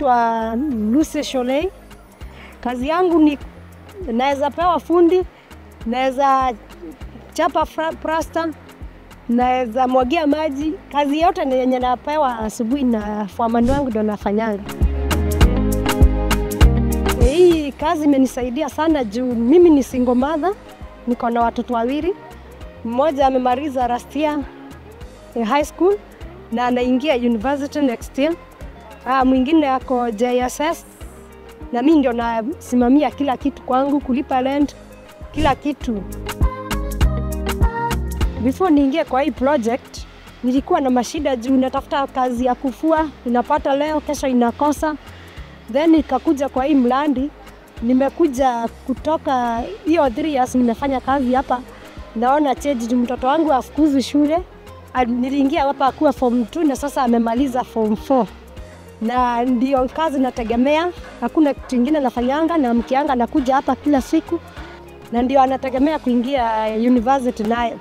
Naitwa Lucy Sholei. Kazi yangu ni naweza pewa fundi, naweza chapa plasta, naweza mwagia maji. Kazi yote yenye napewa asubuhi na foreman wangu ndo nafanyanga. Hii kazi imenisaidia sana juu mimi ni single mother, niko na watoto wawili. Mmoja amemaliza last year high school na anaingia university next year. Mwingine ako JSS na mimi ndio nasimamia kila kitu kwangu, kulipa rent, kila kitu. Before niingie kwa hii project, nilikuwa na mashida juu natafuta kazi ya kufua, inapata leo, kesho inakosa. Then nikakuja kwa hii mradi, nimekuja kutoka hiyo 3 years nimefanya kazi hapa. Naona change juu mtoto wangu afukuzwi shule. Niliingia hapa akuwa form 2 na sasa amemaliza form 4. Na ndio kazi nategemea, hakuna kitu kingine nafanyanga, na mkianga nakuja hapa kila siku na ndio anategemea kuingia university naye.